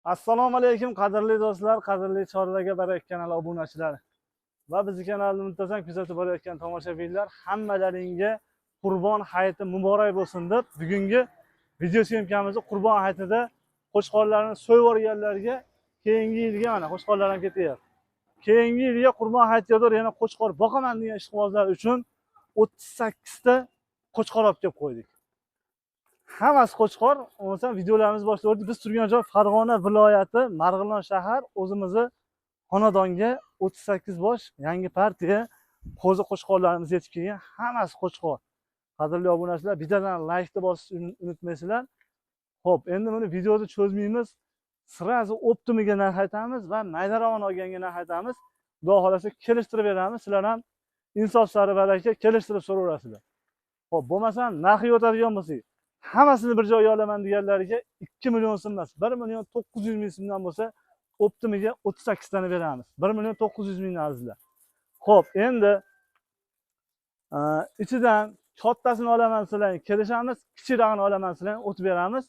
Assalomu alaykum, qadrli do'stlar, qadrli Chorvaga Barak kanali obunachilari va bizni kanalni muntazam kuzatib borayotgan tomoshabinlar, hammalaringga Qurbon hayiti muborak bo'lsin deb bugungi video syomkamizni Qurbon hayitida qo'chqorlarni so'yib yuborganlarga keyingi yilga, mana qo'chqorlar ham ketyapti. Keyingi yilga Qurbon hayitiga to'g'ri yana qo'chqor boqaman degan ishqibozlar uchun 38 ta qo'chqor olib kelib qo'ydik. Hammasi qo'chqor. Bo'lmasa videolarimizni boshladik. Biz turgan joy Farg'ona viloyati, Marg'ilon shahar, o'zimizni xonadonga 38 bosh yangi partiya qo'zi qo'chqorlarimiz yetib kelgan. Hammasi qo'chqor. Qadrli obunachilar, bittadan laykni bosishni unutmaysizlar. Xo'p, endi buni videoda cho'zmaymiz. Сразу оптом iga narx aytamiz va maydarog'ini olganga narx aytamiz. Xudo xohlasa kelishtirib beramiz. Sizlar ham insof sari baraka kelishtirib so'raverasizlar. Xo'p, bo'lmasam narxiga o'tadigan bo'lsak, hammasini bir joyga olaman deganlariga 2 million so'm emas, 1 million 900 ming so'mdan bo'lsa, оптом iga 38 tani beramiz. 1 million 900 ming azizlar. Xo'p, endi ichidan kattasini olaman sizlarga kelishamiz, kichikrog'ini olaman sizlarga o'tib beramiz.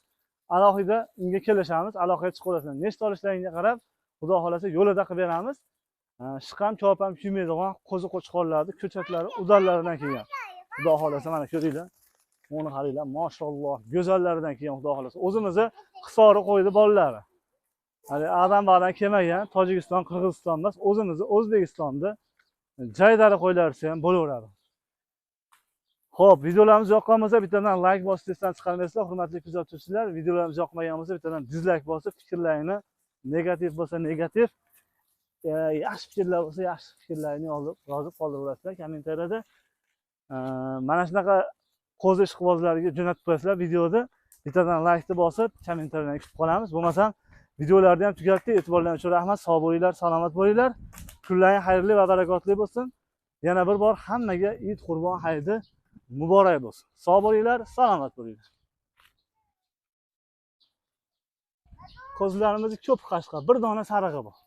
Alohida unga kelishamiz, aloqaga chiqaverasizlar. Nechta olishlaringga qarab, Xudo xohlasa yo'lida qilib beramiz. Shiqam, chop ham kuymaydigan qo'zi qo'chqorlarni ko'chatlari udallaridan kelgan. Xudo xohlasa mana ko'ringlar. Uni qaranglar, mashalloh, go'zallaridan kelgan, Xudo xohlasa. O'zimizni Hisori qo'ydi bolalari. Hali adam bag'dan kelmagan, Tojikiston, Qirg'iziston emas, o'zimizni O'zbekistonda jaydari qo'ylar desa ham bo'laveradi. Xo'p, videolarimiz yoqqan bo'lsa, bittadan like bosib esdan chiqarmaysizlar, hurmatli kuzatuvchilar. Videolarimiz yoqmagan bo'lsa, bittadan dislike bosib, fikrlaringni negativ bo'lsa negativ, yaxshi fikrlar bo'lsa yaxshi fikrlaringni yozib qoldirasizlar kommentariyada. Mana shunaqa qo'zi ishqibozlarga jo'natib qo'yasizlar videoda. Bittadan laykni bosib, kommentariyani kutib qolamiz. Bo'lmasam videolarni ham tugatdik. E'tiborlaring uchun rahmat. Sog' bo'linglar, salomat bo'linglar. Kunlaring xayrli va barakotli bo'lsin. Yana bir bor hammaga Eid Qurbon hayiti muborak bo'lsin. Sog' bo'linglar, salomat bo'linglar. Qo'zilarimiz ko'p qashqa, bir dona sarig'i bor.